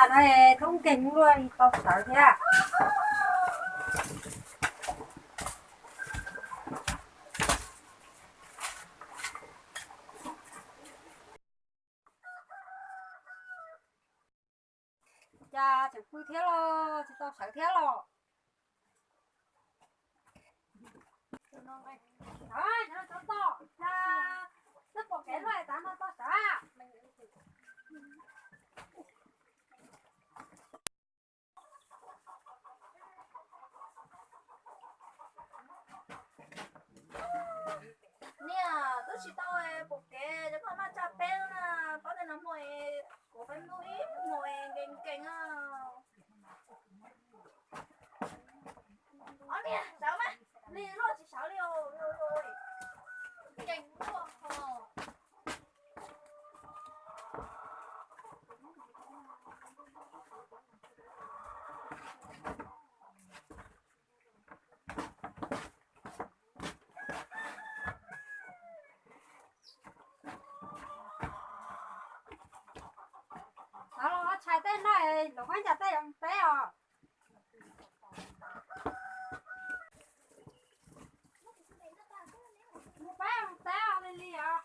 Hnub no dub nkeeg luaj tau sawv thiab. Cas tseem pw thiab los tsis tau sawv thiab los? Twb pom kev lawm, tav no tau sawv. Niam, twb tsis tau pom kev, cov koj maj tsa peb na, paub tias nag hmo kuv peb ntuj ib hmos nkees nkees. Ob niag sawv mas, li luaj tsis sawv li os. Nkees luaj os. Sawv los tshais tej no, los khaub ncaws tej teb os. Mus peb teb li li os.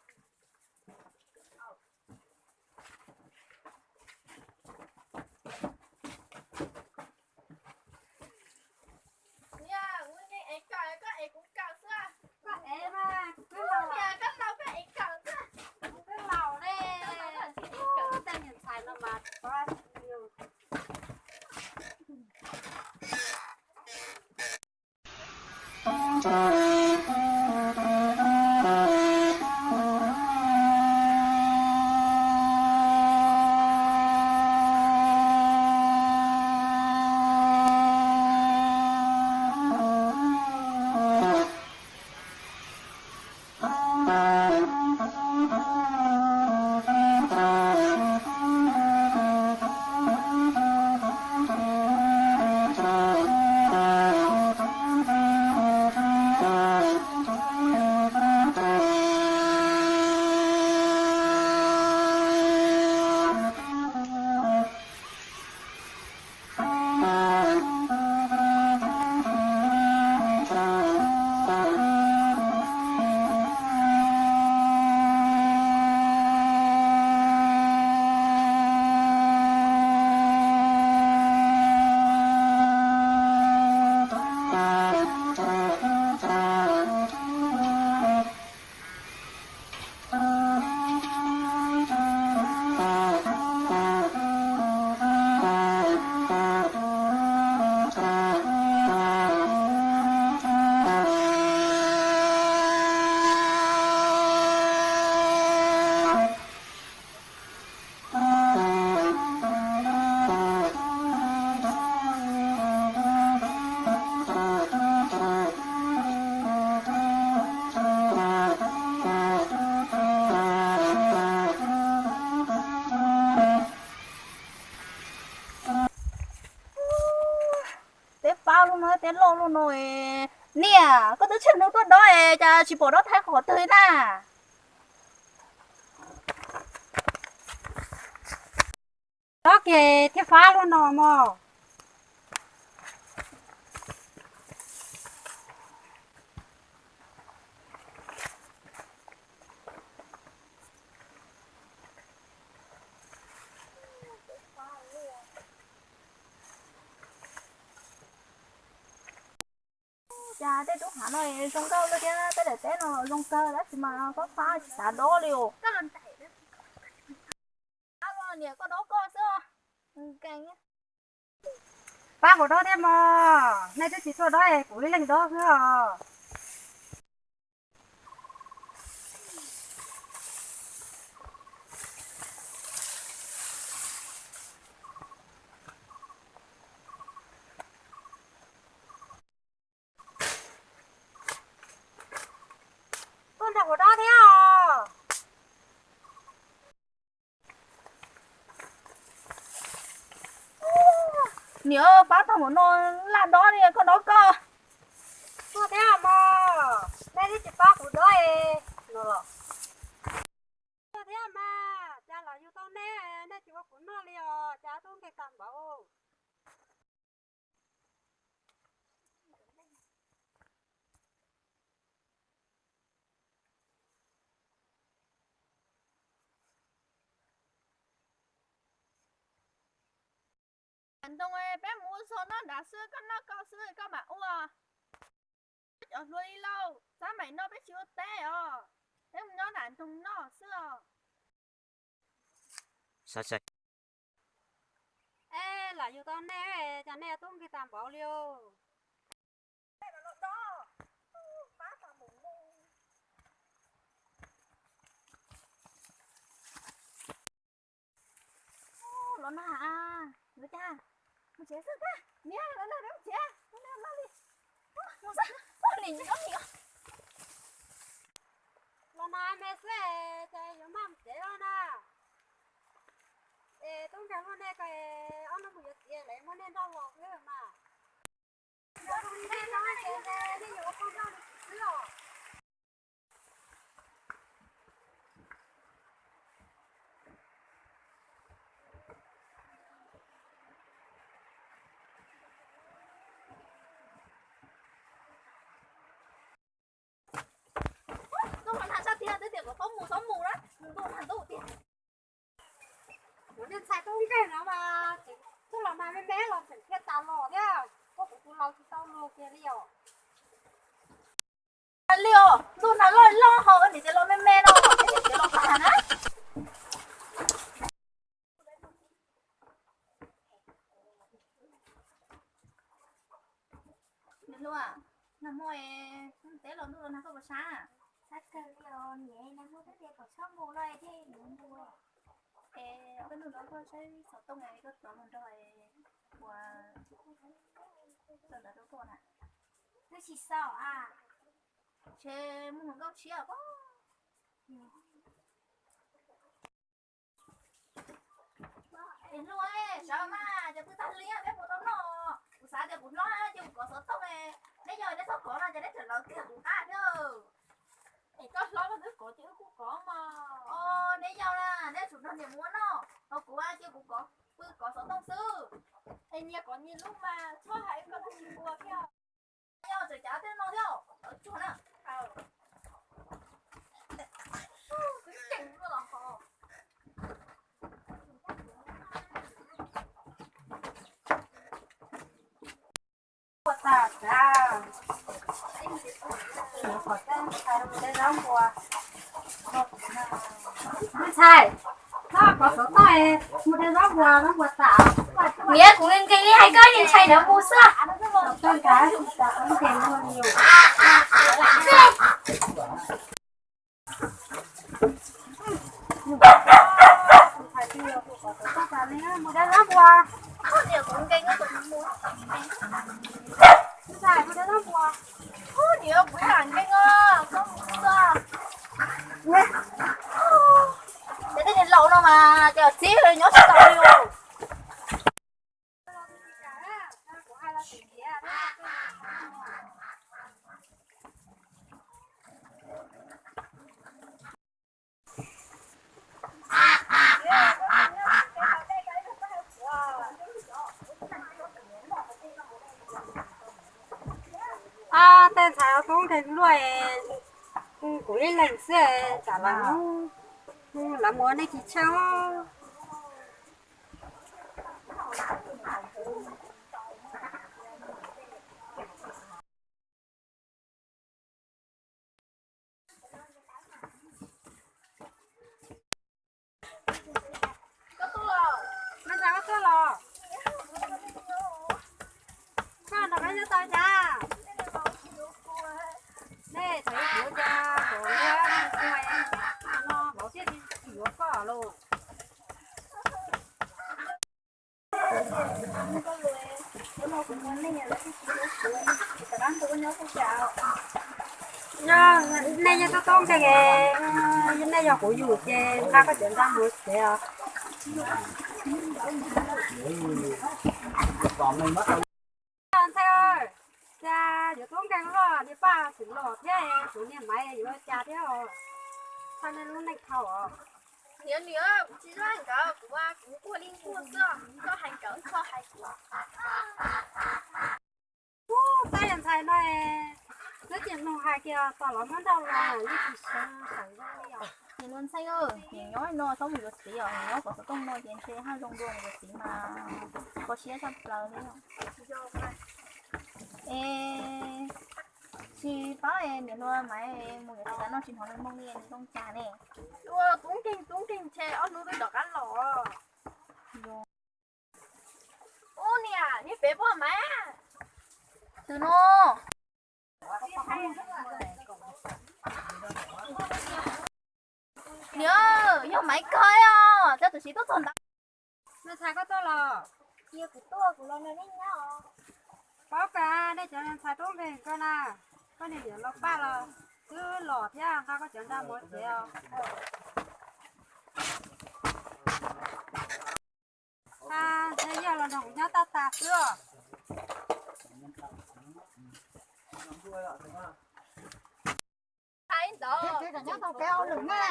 Niam, kuv yeej ev kawm, koj ev kuv kawm xwb. Koj ev mas, kuv twb laus. Niam, koj laus koj ev kawm xwb. Kuv twb laus li. Tej niag ntxhais no mas tsis paub. Teb pab lub no, teb loj lub no. Niam, koj twb tsheej hnub tuaj dob es cas tsis pom dob thaij qhov twg na? Dob kiag thiaj fab lub no mog. Cas tej tub hav no zoo nkauj li thiab, tej daim teb no zoo kawg, tab sis mas fab fab tsis xav dob li os. Niam, koj dob koj xwb. Pab kuv dob thiab mog, nej twb tsis tuaj dob kuv ib leeg dob xwb os. Tuaj nrog kuv dob thiab os. Niam, pab tag npaum no laj dob li, koj dob koj. Tuaj thiab mog, nej twb tsis pab kuv dob no los. Tuaj thiab mas, cas los yug tau nej, nej tsis ua kuv noj li os. Cas tub nkeeg tag npaum. Ntoo, peb mus ua zog noj nrad xwb, koj noj koj xwb koj mam ua. Cov hluas li lauj, xav mam noj peb tsis ua teb os, peb mus nyob nram nroog noj xwb os. Es lam yug tau nej, cas nej tub nkeeg tag npaum li os. Los nag, yuav cas, mus tsev xwb kag, niam, los nag peb mus tsev, los nag los li, mus xwb, ua li nyob li. Los nag me xwb, ces yuav maj mus tsev los na. Es tub nkeeg muaj nej ko, ob hnub mus yuav txiv lawv muab nej nrauj los xwb mas. Ntuj los nag sab tiag, twb tias kom txhob mus txhob mus na, ntuj nag ntuj tiag. Kuv niag ntxhais tub nkeeg no mas tseem tuaj los nag me me los tseem thiaj tas los thiab, koj kuv tus laus tsis tau lus kiag li os. Li os, ntuj nag loj loj ho nim tias los me me no, es tias los tas na. Niam hluas, nag hmo es teb los ntuj los nag koj puas sab? Sab kawg li os niam, nag hmo twb tias kom txhob mus no es thiaj yuav mus. Es ob peb hnub no koj saib xov tooj es koj rov mus nrog es ua rau ntawd rau koj na. Twb tsis xaus a. Ces mus hluas nkauj tshiab pob. Es hlub, sawv mas, cov pw tag li peb puas tau noj? Kuv xav tias kuv hlob ces kuv kov xov tooj, neb yog neb txhob kov no ces neb tseem lawv tiag kuv qab thiab. Es koj hlob koj twb kov ces wb kuj kov mas. Neb yog na, neb tsum nrog niam mus ua noj, ho kuv ces kuv kov, pw kov xov tooj xwb. Es nyias kov nyias lub mas txhob hais koj twb tsis ua thiab. Yog tseem cav tej no thiab, tsuag na. Ua tas tas. Ntxhais, koj kov xov tooj, mus de zaub npua, zaub npua tas. Niam, kuv nkees nkees li hais koj niag ntxhais ntawd mus xwb. Ces tej niag laus no mas ces txib nyob tsis tau li. Tej ntxhais tub nkeeg luaj, kuv ib leeg xwb, tsam lawv mus, lawv mus nej tsis tsheej. Koj tuaj los? Koj nrog koj nyob tau cas? Nej txawm yuav kuv cas, kuv yuav no vauv thiaj tsis yuav koj los. Yog nej yog tub tub nkeeg, nej yog kuv yug ces nqa koj cov nra mus tsev os. Ntxhais, cas yuav tub nkeeg luaj, niag paj tseem los thiab, kuv niag maiv yuav cas thiab os. Txhaj nej lub neej dhau os. Niam, niam, kuv tsis zoo hais nkawd, kuv, kuv quaj li quaj xwb, koj hais nkawd, koj hais kuv. Ub, tab yog ntxhais no, twb tsis mloog hais kiag tom los muab nrauj los yeej tsis sawv xeem zoo li os. Niam Ntxhee, niam nyob no txhob mus yuav txiv os, niam nyob kom xov tooj no ces ntshe haj zoo dua mus yuav txiv mas kho siab tshaj plaws li. Es tsis paub es niam hluas Maiv mus yuav txiv kav no tsis hnov nws moo li nws zoo cas ne. Ua tub nkeeg tub nkeeg ntshe ob hnub twb rov qab los. Ub niam, niag pem poj Maiv. Tus no. Niam, yog Maiv kawg os, cov tuam txiv tuaj txog ntawd. Me ntxhais koj tuaj los? Cia kuv tuaj, kuv los nrog nej nyob os. Paub kawg, nej cov ntxhais tub nkeeg koj na, koj niam yawm laus paj los twb los thiab nqa koj cov nra mus tsev os. Ntshe yog los nrog kuv nyob tag tag xwb os. Nyob tau kev hauj lwm na.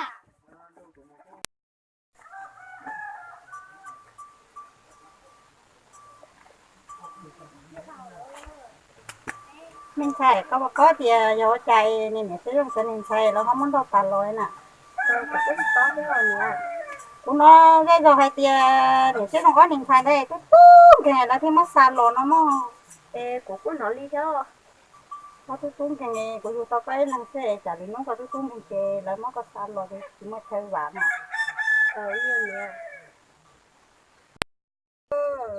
Me ntxhais, koj puas paub tias yog ua cas niag niam txiv zoo xav niag ntxhais los ho muab nrauj tas los na? Kuv hnov zej zog hais tias niam txiv zoo ob niag ntxhais ntawd tub tub nkeeg lawv thiaj muab xa los no mog. Es kuv kuj hnov li thiab. Ob tub tub nkeeg, kuv yug tau koj ib leeg xwb, tsam lwm hnub koj tub tub nkeeg ces lawv muab koj xa los ces tsis muaj chaw vam na.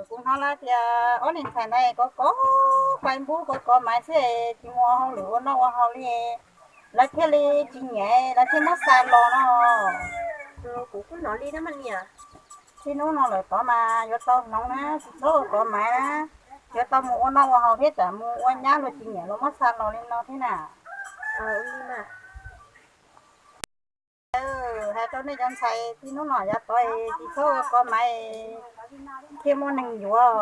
Kuv hnov lawv tias ob niag ntxhais ntawd kov kov, pais npub kov kov Maiv xwb, tsis mus ua hauj lwm ua noj ua haus li, lawv thiaj li tsis nyiam, lawv thiaj muab xa los no. Kuv kuj hnov li thiab mas niam. Txij hnub no lawm tod mas yuav tau hloov na, tsis txhob kov Maiv na, yuav tau mus ua noj ua haus thiab, tsam mus ua nyab luag tsis nyiam los muab xa los li no thiab na. Hais rau nej cov ntxhais txij hnub no yav tod tsis txhob kov Maiv, thiaj muaj neeg yuav.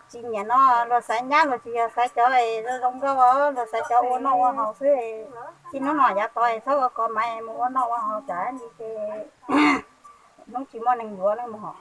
Tsis nyiam no luag xaiv nyab luag tsis yog xaiv cov zoo zoo nkauj, luag xaiv cov ua noj ua haus xwb. Txij hnub no yav tod txhob kov Maiv mus ua noj ua haus tsam li ces hnub tsis muaj neeg yuav ne mog.